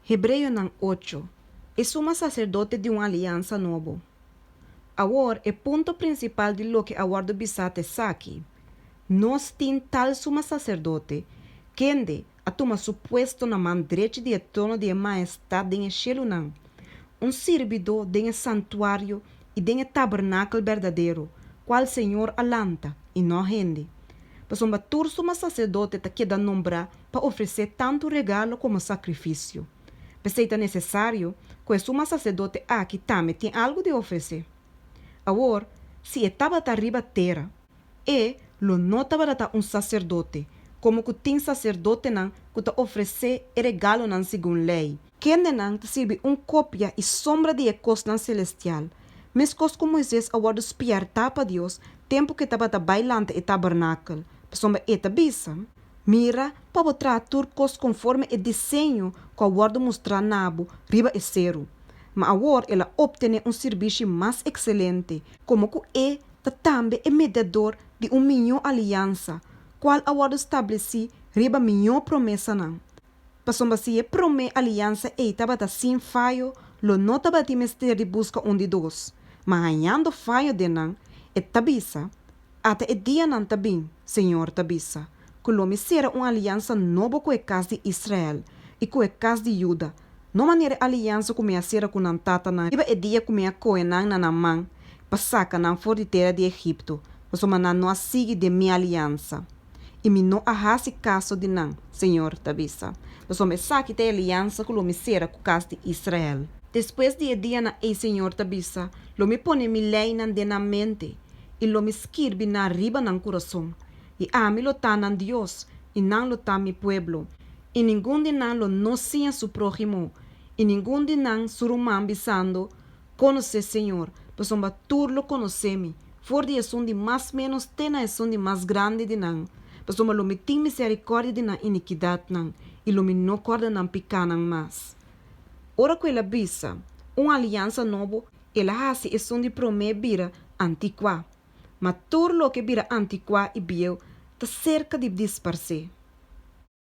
Hebreonan ocho, E suma saserdote di un aliansa nobo. Awor, e punto prinsipal di loke a wòrdu bisá ta esaki, Nos tin tal suma saserdote, kende a tuma su puesto na man drechi di e trono di e Mahestat den e shelunan, un sirbidó den e santuario i den e tabernakel berdadero, kual Señor a lanta, i no hende. Pasobra tur suma saserdote ta keda nombrá pa ofresé tantu regalo komo sakrifisio. P'esei ta nesesario ku e suma saserdote aki tambe tin algu di ofresé. Awor, si e tabata riba tera, e lo no tabata ta un saserdote, komo ku tin saserdotenan ku ta ofresé e regalonan segun lei, kendenan ta sirbi un kopia i sombra di e kosnan selestial, meskos ku Moises a wòrdu spièrtá pa Dios tempu ku e tabata bai lanta e tabernakel, pasobra e ta bisa, Mira pa bo traha tur kos konforme e diseño ku a wòrdu mustrá na bo riba e seru. Ma awor el a optené un sirbishi mas ekselente, komo ku e ta tambe e mediador di un mihó aliansa, kual a wòrdu stablesí riba mihó promesanan. Pasobra si e promé aliansa ei tabata sin fayo, lo no tabatin mester di buska un di dos. Ma hañando fayo den nan, e ta bisa, Ata e dianan ta bin, Señor ta bisa, ku lo mi sera un aliansa nobo ku e kas di Israel i ku e kas di Juda, no manera e aliansa ku mi a sera ku nan tatanan riba e dia ku mi a kohe nan na nan man pa saka nan for di tera di Egipto, pasobra nan no a sigui den mi aliansa. I mi no a hasi kaso di nan, Señor ta bisa, pasobra esaki ta e aliansa ku lo mi sera ku kas di Israel. Despues di e dianan ei, Señor ta bisa, lo mi pone mi leinan den nan mente, i lo mi skirbi nan riba nan kurason. I ami lo ta nan Dios, i nan lo ta mi pueblo. I ningun di nan lo no siña su próhimo, i ningun di nan su ruman, bisando, Konosé Señor, pasobra tur lo konosé mi, for di esun di mas ménos te na esun di mas grandi di nan, pasobra lo mi tin miserikòrdia di nan inikidatnan, i lo mi no kòrda nan pikánan mas. Ora ku el a bisa, Un aliansa nobo, el a hasi esun di promé bira antikuá. Ma tur loke bira antikuá i bieu ta serka di disparsé.